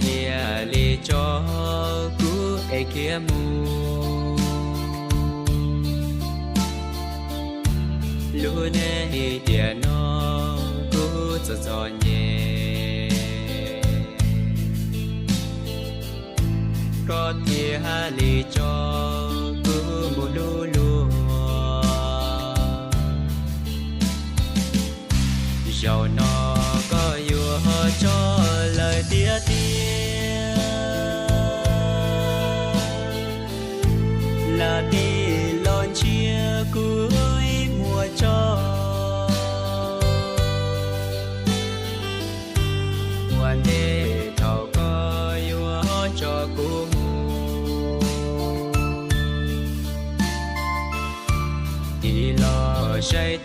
Thiaj li tso kuv es khiav mus. Lub neej tiam no kuv txom txom nyem, koj thiaj li tso kuv mus hlub luag. Zaum no koj yuav tso lawm tiag tiag, lam tij los ntshiab kuv ib muag tso. Ua ntej thaum koj yuav tso kuv mus, tig los saib